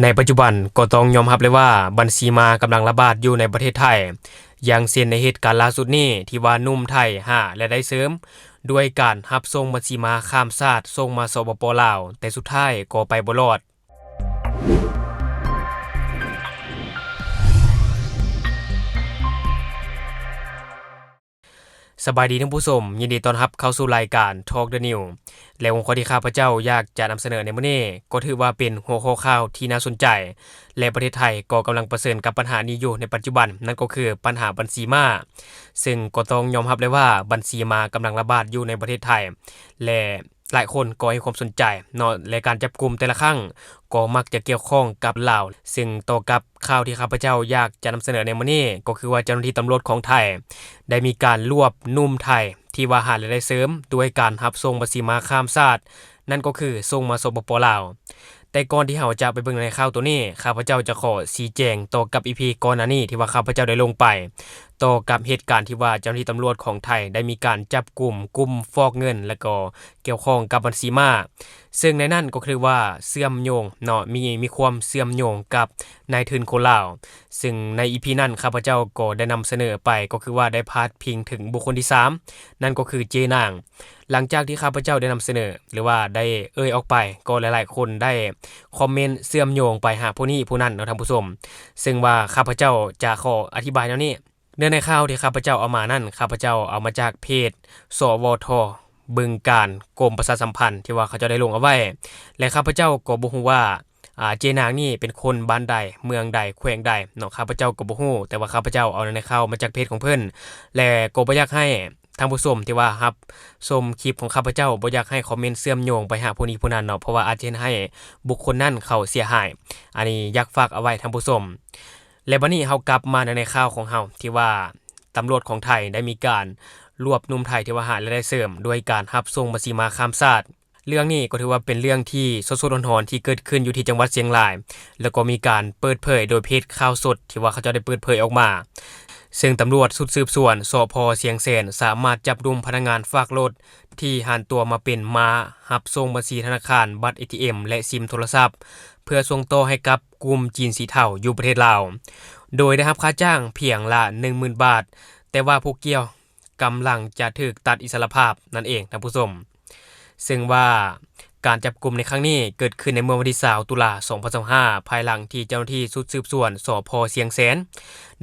ໃນປັດຈຸບັນກໍຕ້ອງຍອມຮັບເລີຍວ່າ ບັນຊີມ້າກຳລັງລະບາດຢູ່ໃນປະເທດໄທ, ຢ່າງເຊັ່ນໃນເຫດການລ່າສຸດນີ້ ທີ່ວ່າໜຸ່ມໄທຫາລາຍໄດ້ເສີມ ດ້ວຍການຮັບສົ່ງບັນຊີມ້າຂ້າມຊາດ ສົ່ງມາ ສປປ ລາວ, ແຕ່ສຸດທ້າຍກໍໄປບໍ່ລອດ. ສະບາຍດີທ່ານຜູ້ຊົມ, ຍິນດີຕ້ອນຮັບເຂົ້າສູ່ລາຍການ Talk the News ແລະ ຫົວຂໍ້ທີ່ຂ້າພະເຈົ້າຢາກຈະນຳສະເໜີໃນມື້ນີ້ ກໍຖືວ່າເປັນຫົວຂໍ້ຂ່າວທີ່ໜ້າສົນໃຈ ແລະ ປະເທດໄທກໍກຳລັງປະເຊີນກັບບັນຫານີ້ຢູ່ໃນປັດຈຸບັນ, ນັ້ນກໍຄືບັນຫາບັນຊີມ້າ, ເຊິ່ງກໍຕ້ອງຍອມຮັບເລີຍວ່າ ບັນຊີມ້າກຳລັງລະບາດຢູ່ໃນປະເທດໄທ ແລະ ຫຼາຍຄົນກໍໃຫ້ຄວາມສົນໃຈເນາະ ແລະ ການຈັບກຸມແຕ່ລະຄັ້ງກໍມັກຈະກ່ຽວຂ້ອງກັບລາວ, ເຊິ່ງຕໍ່ກັບຂ່າວທີ່ຂ້າພະເຈົ້າຢາກຈະນຳສະເໜີໃນມື້ນີ້ ກໍຄືວ່າເຈົ້າໜ້າທີ່ຕຳຫຼວດຂອງໄທ ໄດ້ມີການລວບໜຸ່ມໄທທີ່ວ່າຫາລາຍໄດ້ເສີມ ດ້ວຍການຮັບສົ່ງບັນຊີມ້າຂ້າມຊາດ, ນັ້ນກໍຄືສົ່ງມາ ສປປ ລາວ. ແຕ່ກ່ອນທີ່ເຮົາຈະໄປເບິ່ງໃນຂ່າວໂຕນີ້, ຂ້າພະເຈົ້າຈະຂໍຊີ້ແຈງຕໍ່ກັບ ອີ ພີ ກ່ອນໜ້ານີ້ ທີ່ວ່າຂ້າພະເຈົ້າໄດ້ລົງໄປ ຕໍ່ກັບເຫດການທີ່ວ່າເຈົ້າໜ້າທີ່ຕຳຫຼວດຂອງໄທໄດ້ມີການຈັບກຸມກຸ່ມຟອກເງິນ ແລະ ກໍ ກ່ຽວຂ້ອງກັບບັນຊີມ້າ, ເຊິ່ງໃນນັ້ນກໍຖືວ່າເຊື່ອມໂຍງເນາະ ມີ ມີຄວາມເຊື່ອມໂຍງກັບນາຍທຶນຄົນລາວ, ເຊິ່ງໃນ ອີ ພີ ນັ້ນ ຂ້າພະເຈົ້າກໍໄດ້ນຳສະເໜີໄປ ກໍຄືວ່າໄດ້ພາດພິງເຖິງບຸກຄົນທີສາມ, ນັ້ນກໍຄືເຈນາງ. ຫຼັງຈາກທີ່ຂ້າພະເຈົ້າໄດ້ນຳສະເໜີ ຫຼືວ່າໄດ້ເອີ່ຍອອກໄປ, ກໍຫຼາຍໆຄົນໄດ້ຄອມເມັນເຊື່ອມໂຍງໄປຫາຜູ້ນີ້ຜູ້ນັ້ນເນາະທ່ານຜູ້ຊົມ, ເຊິ່ງວ່າຂ້າພະເຈົ້າຈະຂໍອະທິບາຍແນວນີ້. ເນື້ອໃນຂ່າວທີ່ຂ້າພະເຈົ້າເອົາມານັ້ນ, ຂ້າພະເຈົ້າເອົາມາຈາກເພຈ ສວທ ບຶງການ ກົມປະຊາສຳພັນ ທີ່ວ່າເຂົາເຈົ້າໄດ້ລົງເອົາໄວ້ ແລະ ຂ້າພະເຈົ້າກໍບໍ່ຮູ້ວ່າ ອາ ເຈນາງນີ້ເປັນຄົນບ້ານໃດ, ເມືອງໃດ, ແຂວງໃດເນາະ, ຂ້າພະເຈົ້າກໍບໍ່ຮູ້, ແຕ່ວ່າຂ້າພະເຈົ້າເອົາເນື້ອໃນຂ່າວມາຈາກເພຈຂອງເພິ່ນ ແລະ ກໍບໍ່ຢາກໃຫ້ທ່ານຜູ້ຊົມທີ່ວ່າຮັບຊົມຄລິບຂອງຂ້າພະເຈົ້າ ບໍ່ຢາກໃຫ້ຄອມເມັນເຊື່ອມໂຍງໄປຫາຜູ້ນີ້ຜູ້ນັ້ນເນາະ, ເພາະວ່າອາດຈະເຮັດໃຫ້ບຸກຄົນນັ້ນເຂົາເສຍຫາຍ, ອັນນີ້ຢາກຝາກເອົາໄວ້ທ່ານຜູ້ຊົມ. ແລະ ບັດນີ້ເຮົາກັບມາໃນ ໃນຂ່າວຂອງເຮົາ ທີ່ວ່າຕຳຫຼວດຂອງໄທໄດ້ມີການລວບໜຸ່ມໄທທີ່ວ່າຫາລາຍໄດ້ເສີມ ດ້ວຍການຮັບສົ່ງບັນຊີມ້າຂ້າມຊາດ. ເລື່ອງນີ້ກໍຖືວ່າເປັນເລື່ອງທີ່ສົດໆຮ້ອນໆ ທີ່ເກີດຂຶ້ນຢູ່ທີ່ຈັງຫວັດຊຽງລາຍ, ແລ້ວກໍມີການເປີດເຜີຍໂດຍເພຈຂ່າວສົດ ທີ່ວ່າເຂົາເຈົ້າໄດ້ເປີດເຜີຍອອກມາ, ເຊິ່ງຕຳຫຼວດຊຸດສືບສວນ ສພ ຊຽງແສນ ສາມາດຈັບກຸມພະນັກງານຝາກລົດ ທີ່ຫັນຕົວມາເປັນມ້າຮັບສົ່ງບັນຊີທະນາຄານ, ບັດ ເອທີເອັມ ແລະ ຊິມໂທລະສັບ ເພື່ອສົ່ງຕໍ່ໃຫ້ກັບກຸ່ມຈີນສີເທົາຢູ່ປະເທດລາວ, ໂດຍໄດ້ຮັບຄ່າຈ້າງພຽງລະໜຶ່ງໝື່ນບາດ, ແຕ່ວ່າຜູ້ກ່ຽວກຳລັງຈະຖືກຕັດອິດສະຫຼະພາບນັ້ນເອງທ່ານຜູ້ຊົມ. ເຊິ່ງວ່າການຈັບກຸມໃນຄັ້ງນີ້ເກີດຂຶ້ນໃນເມື່ອວັນທີຊາວ ຕຸລາ ສອງພັນຊາວຫ້າ ພາຍຫຼັງທີ່ເຈົ້າໜ້າທີ່ຊຸດສືບສວນ ສພ ຊຽງແສນ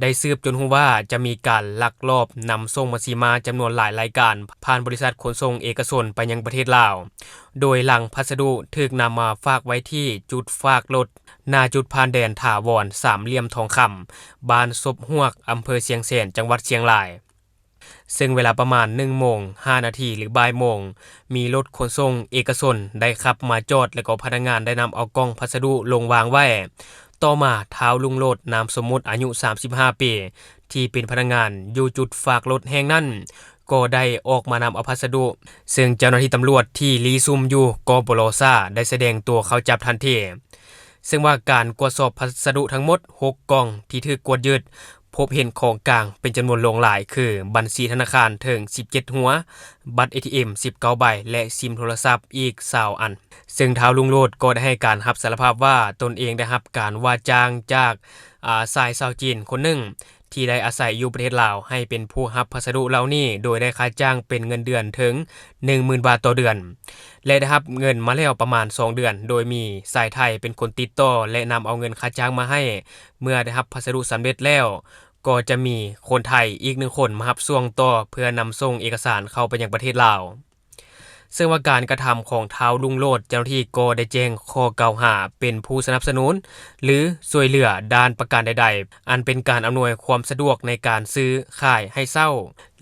ໄດ້ສືບຈົນຮູ້ວ່າຈະມີການລັກລອບນຳສົ່ງບັນຊີມ້າຈຳນວນຫຼາຍລາຍການ ຜ່ານບໍລິສັດຂົນສົ່ງເອກະຊົນໄປຍັງປະເທດລາວ, ໂດຍຫຼັງພັດສະດຸຖືກນຳມາຝາກໄວ້ທີ່ຈຸດຝາກລົດ ໜ້າຈຸດຜ່ານແດນຖາວອນສາມຫຼ່ຽມທອງຄຳ ບ້ານສົບຮວກ ອຳເພີຊຽງແສນ ຈັງຫວັດຊຽງລາຍ. ເຊິ່ງເວລາປະມານໜຶ່ງໂມງຫ້ານາທີ ຫຼື ບ່າຍໂມງ, ມີລົດຂົນສົ່ງເອກະຊົນໄດ້ຂັບມາຈອດ ແລ້ວກໍພະນັກງານໄດ້ນຳເອົາກ່ອງພັດສະດຸລົງວາງໄວ້. ຕໍ່ມາ ທ້າວລຸງໂລດ ນາມສົມມຸດ ອາຍຸສາມສິບຫ້າປີ ທີ່ເປັນພະນັກງານຢູ່ຈຸດຝາກລົດແຫ່ງນັ້ນ ກໍໄດ້ອອກມານຳເອົາພັດສະດຸ, ເຊິ່ງເຈົ້າໜ້າທີ່ຕຳຫຼວດທີ່ລີ້ຊຸ່ມຢູ່ກໍບໍ່ລໍຊ້າ ໄດ້ສະແດງຕົວເຂົ້າຈັບທັນທີ. ເຊິ່ງວ່າການກວດສອບພັດສະດຸທັງໝົດຫົກກ່ອງທີ່ຖືກກວດຍຶດ, ພົບເຫັນຂອງກາງເປັນຈຳນວນຫຼວງຫຼາຍ ຄື ບັນຊີທະນາຄານເຖິງສິບເຈັດຫົວ, ບັດ ເອທີເອັມ ສິບເກົ້າໃບ ແລະ ຊິມໂທລະສັບອີກຊາວອັນ. ເຊິ່ງທ້າວລຸງໂລດກໍໄດ້ໃຫ້ການຮັບສາລະພາບວ່າ ຕົນເອງໄດ້ຮັບການວ່າຈ້າງຈາກ ອາ ຊາຍຊາວຈີນຄົນໜຶ່ງ ທີ່ໄດ້ອາໄສຢູ່ປະເທດລາວ ໃຫ້ເປັນຜູ້ຮັບພັດສະດຸເຫຼົ່ານີ້ ໂດຍໄດ້ຄ່າຈ້າງເປັນເງິນເດືອນເຖິງໜຶ່ງໝື່ນບາດຕໍ່ເດືອນ ແລະ ໄດ້ຮັບເງິນມາແລ້ວປະມານສອງເດືອນ, ໂດຍມີຊາຍໄທເປັນຄົນຕິດຕໍ່ ແລະ ນຳເອົາເງິນຄ່າຈ້າງມາໃຫ້. ເມື່ອໄດ້ຮັບພັດສະດຸສຳເລັດແລ້ວ, ກໍຈະມີຄົນໄທອີກໜຶ່ງຄົນມາຮັບຊ່ວງຕໍ່ ເພື່ອນຳສົ່ງເອກະສານເຂົ້າໄປຍັງປະເທດລາວ. ເຊິ່ງວ່າການກະທຳຂອງທ້າວລຸງໂລດ, ເຈົ້າໜ້າທີ່ກໍໄດ້ແຈ້ງຂໍ້ກ່າວຫາເປັນຜູ້ສະໜັບສະໜູນ ຫຼື ຊ່ວຍເຫຼືອດ້ານປະການໃດໆ ອັນເປັນການອຳນວຍຄວາມສະດວກໃນການຊື້ຂາຍ, ໃຫ້ເຊົ່າ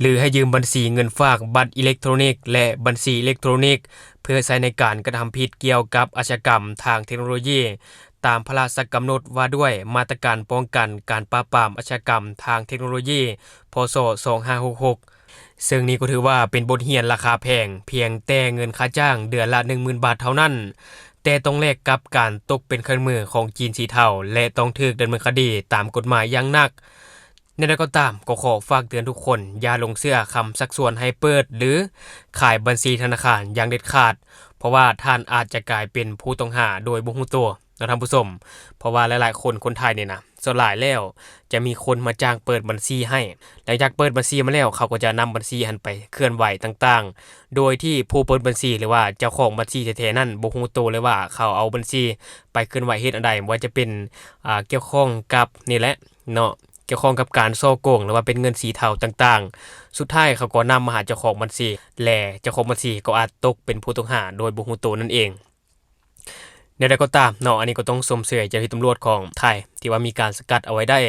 ຫຼື ໃຫ້ຢືມບັນຊີເງິນຝາກ, ບັດອີເລັກໂທຣນິກ ແລະ ບັນຊີອີເລັກໂທຣນິກ ເພື່ອໃຊ້ໃນການກະທຳຜິດກ່ຽວກັບອາຊະຍາກຳທາງເທັກໂນໂລຢີ ຕາມພະລາຊະກຳນົດວ່າດ້ວຍມາດຕະການປ້ອງກັນການປາບປາມອາຊະຍາກຳທາງເທັກໂນໂລຢີ ພ.ສ. ສອງຫ້າຫົກຫົກ. ເຊິ່ງນີ້ກໍຖືວ່າເປັນບົດຮຽນລາຄາແພງ, ພຽງແຕ່ເງິນຄ່າຈ້າງເດືອນລະໜຶ່ງໝື່ນບາດເທົ່ານັ້ນ, ແຕ່ຕ້ອງແລກກັບການຕົກເປັນເຄື່ອງມືຂອງຈີນສີເທົາ ແລະ ຕ້ອງຖືກດຳເນີນຄະດີຕາມກົດໝາຍຢ່າງໜັກ. ແນວໃດກໍຕາມ, ກໍຂໍຝາກເຕືອນທຸກຄົນ ຢ່າຫຼົງເຊື່ອຄຳຊັກຊວນໃຫ້ເປີດ ຫຼື ຂາຍບັນຊີທະນາຄານຢ່າງເດັດຂາດ, ເພາະວ່າທ່ານອາດຈະກາຍເປັນຜູ້ຕ້ອງຫາໂດຍບໍ່ຮູ້ຕົວ. ເນາະທ່ານຜູ້ຊົມ. ເພາະວ່າຫຼາຍໆຄົນ ຄົນໄທນີ້ນະ ສ່ວນຫຼາຍແລ້ວຈະມີຄົນມາຈ້າງເປີດບັນຊີໃຫ້ ຫຼັງຈາກເປີດບັນຊີມາແລ້ວ ເຂົາກໍຈະນຳບັນຊີຫັ້ນໄປເຄື່ອນໄຫວຕ່າງໆ ໂດຍທີ່ຜູ້ເປີດບັນຊີ ຫຼືວ່າເຈົ້າຂອງບັນຊີແທ້ໆນັ້ນ ບໍ່ຮູ້ໂຕເລີຍວ່າເຂົາເອົາບັນຊີໄປເຄື່ອນໄຫວເຮັດອັນໃດ, ບໍ່ວ່າຈະເປັນ ອ່າ ກ່ຽວຂ້ອງກັບນີ້ແຫຼະເນາະ ກ່ຽວຂ້ອງກັບການສໍ້ໂກງ ຫຼືວ່າເປັນເງິນສີເທົາຕ່າງໆ. ສຸດທ້າຍເຂົາກໍນຳມາຫາເຈົ້າຂອງບັນຊີ ແລະ ເຈົ້າຂອງບັນຊີກໍອາດຕົກເປັນຜູ້ຕ້ອງຫາໂດຍບໍ່ຮູ້ໂຕນັ້ນເອງ. ແນວໃດກໍຕາມເນາະ ອັນນີ້ກໍຕ້ອງຊົມເຊີຍເຈົ້າໜ້າທີ່ຕຳຫຼວດຂອງໄທ ທີ່ວ່າມີການສະກັດເອົາໄວ້ໄດ້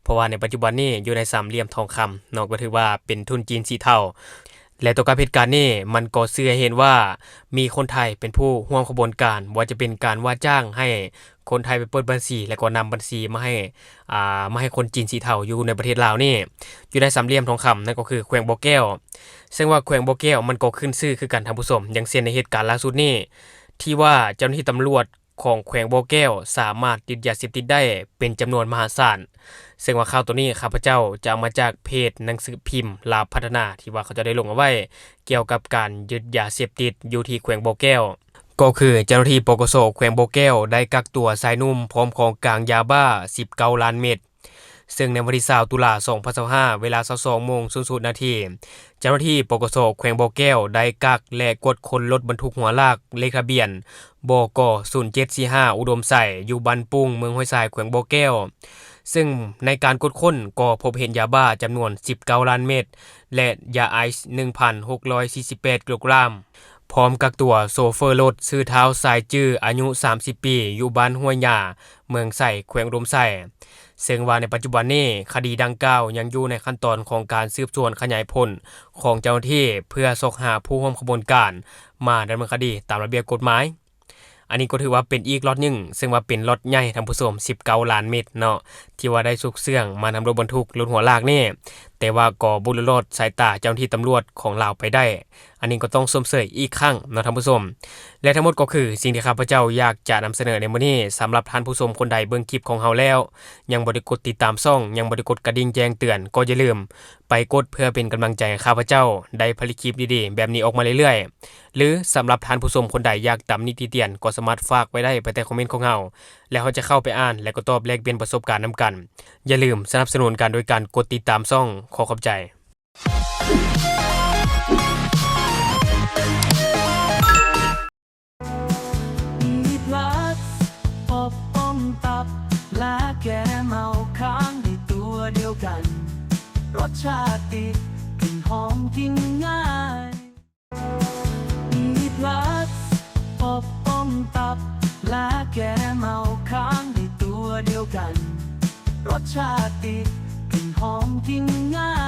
ເພາະວ່າໃນປັດຈຸບັນນີ້ຢູ່ໃນສາມຫຼ່ຽມທອງຄຳເນາະ ກໍຖືວ່າເປັນທຶນຈີນສີເທົາ ແລະ ຕໍ່ກັບເຫດການນີ້ ມັນກໍສື່ໃຫ້ເຫັນວ່າມີຄົນໄທເປັນຜູ້ຮ່ວມຂະບວນການ ບໍ່ວ່າຈະເປັນການວ່າຈ້າງໃຫ້ຄົນໄທໄປເປີດບັນຊີ ແລະ ກໍນຳບັນຊີມາໃຫ້ ອ່າ ມາໃຫ້ຄົນຈີນສີເທົາຢູ່ໃນປະເທດລາວນີ້ ຢູ່ໃນສາມຫຼ່ຽມທອງຄຳ ນັ້ນກໍຄືແຂວງບໍ່ແກ້ວ. ເຊິ່ງວ່າແຂວງບໍ່ແກ້ວມັນກໍຂຶ້ນຊື່ຄືກັນທ່ານຜູ້ຊົມ ຢ່າງເຊັ່ນໃນເຫດການລ່າສຸດນີ້ ທີ່ວ່າເຈົ້າໜ້າທີ່ຕຳຫຼວດຂອງແຂວງບໍ່ແກ້ວສາມາດຍຶດຢາເສບຕິດໄດ້ເປັນຈຳນວນມະຫາສານ. ເຊິ່ງວ່າຂ່າວໂຕນີ້ຂ້າພະເຈົ້າຈະເອົາມາຈາກເພຈໜັງສືພິມລາວພັດທະນາ ທີ່ວ່າເຂົາເຈົ້າໄດ້ລົງເອົາໄວ້ກ່ຽວກັບການຍຶດຢາເສບຕິດຢູ່ທີ່ແຂວງບໍ່ແກ້ວ ກໍຄືເຈົ້າໜ້າທີ່ ປກສ ແຂວງບໍ່ແກ້ວ ໄດ້ກັກຕົວຊາຍໜຸ່ມພ້ອມຂອງກາງຢາບ້າສິບເກົ້າລ້ານເມັດ. ເຊິ່ງໃນວັນທີຊາວ ຕຸລາ ສອງພັນຊາວຫ້າ ເວລາຊາວສອງໂມງສູນສູນນາທີ ເຈົ້າໜ້າທີ່ ປກສ ແຂວງບໍ່ແກ້ວ ໄດ້ກັກ ແລະ ກວດຄົ້ນລົດບັນທຸກຫົວລາກ ເລກທະບຽນ ບກ ສູນເຈັດສີ່ຫ້າ ອຸດົມໄຊ ຢູ່ບ້ານປຸ້ງ ເມືອງຫ້ວຍຊາຍ ແຂວງບໍ່ແກ້ວ. ເຊິ່ງໃນການກວດຄົ້ນກໍພົບເຫັນຢາບ້າຈຳນວນສິບເກົ້າລ້ານເມັດ ແລະ ຢາໄອສ໌ໜຶ່ງພັນຫົກຮ້ອຍສີ່ສິບແປດກິໂລກຣາມ. ພ້ອມກັກຕົວໂຊເຟີລົດຊື່ ທ້າວ ຊາຍຈື່ ອາຍຸສາມສິບປີ ຢູ່ບ້ານຫ້ວຍຫຍ້າ ເມືອງໄຊ ແຂວງອຸດົມໄຊ. ເຊິ່ງວ່າໃນປັດຈຸບັນນີ້ ຄະດີດັ່ງກ່າວຍັງຢູ່ໃນຂັ້ນຕອນຂອງການສືບສວນຂະຫຍາຍຜົນຂອງເຈົ້າໜ້າທີ່ ເພື່ອຊອກຫາຜູ້ຮ່ວມຂະບວນການມາດຳເນີນຄະດີຕາມລະບຽບກົດໝາຍ. ອັນນີ້ກໍຖືວ່າເປັນອີກລັອດໜຶ່ງ ເຊິ່ງວ່າເປັນລັອດໃຫຍ່ທ່ານຜູ້ຊົມ ສິບເກົ້າລ້ານເມັດເນາະ ທີ່ວ່າໄດ້ຊຸກເຊື່ອງມານຳລົດບັນທຸກ ລົດຫົວລາກນີ້ ແຕ່ວ່າກໍບໍ່ຫຼຸດລອດສາຍຕາເຈົ້າໜ້າທີ່ຕຳຫຼວດຂອງລາວໄປໄດ້. ອັນນີ້ກໍຕ້ອງຊົມເຊີຍອີກຄັ້ງເນາະທ່ານຜູ້ຊົມ ແລະ ທັງໝົດກໍຄືສິ່ງທີ່ຂ້າພະເຈົ້າຢາກຈະນຳສະເໜີໃນມື້ນີ້. ສຳລັບທ່ານຜູ້ຊົມຄົນໃດເບິ່ງຄລິບຂອງເຮົາແລ້ວ ຍັງບໍ່ໄດ້ກົດຕິດຕາມຊ່ອງ ຍັງບໍ່ໄດ້ກົດກະດິ່ງແຈ້ງເຕືອນ ກໍຢ່າລືມໄປກົດເພື່ອເປັນກຳລັງໃຈໃຫ້ຂ້າພະເຈົ້າໄດ້ຜະລິດຄລິບດີໆແບບນີ້ອອກມາເລື້ອຍໆ ຫຼື ສຳລັບທ່ານຜູ້ຊົມຄົນໃດຢາກຕຳໜິຕິຕຽນ ກໍສາມາດຝາກໄວ້ໄດ້ພາຍໃຕ້ຄອມເມັນຂອງເຮົາ ແລ້ວເຮົາຈະເຂົ້າໄປອ່ານ ແລະ ກໍຕອບແລກປ່ຽນປະສົບການນຳກັນ. ຢ່າລືມສະໜັບສະໜູນກັນໂດຍການກົດຕິດຕາມຊ່ອງ. ຂໍຂອບໃຈ. ມີບລັດ ປົກປ້ອງຕັບ ແລະ ແກ້ເມົາຄ້າງໃນຕົວດຽວກັນ. ລົດຊາດດີ ກິ່ນຫອມ ກິນງ່າຍ. ມີບລັດ ປົກປ້ອງຕັບ ແລະ ແກ້ເມົາຄ້າງໃນຕົວດຽວກັນ. ລົດຊາດດີ ກິ່ນຫອມ ກິນງ່າຍ.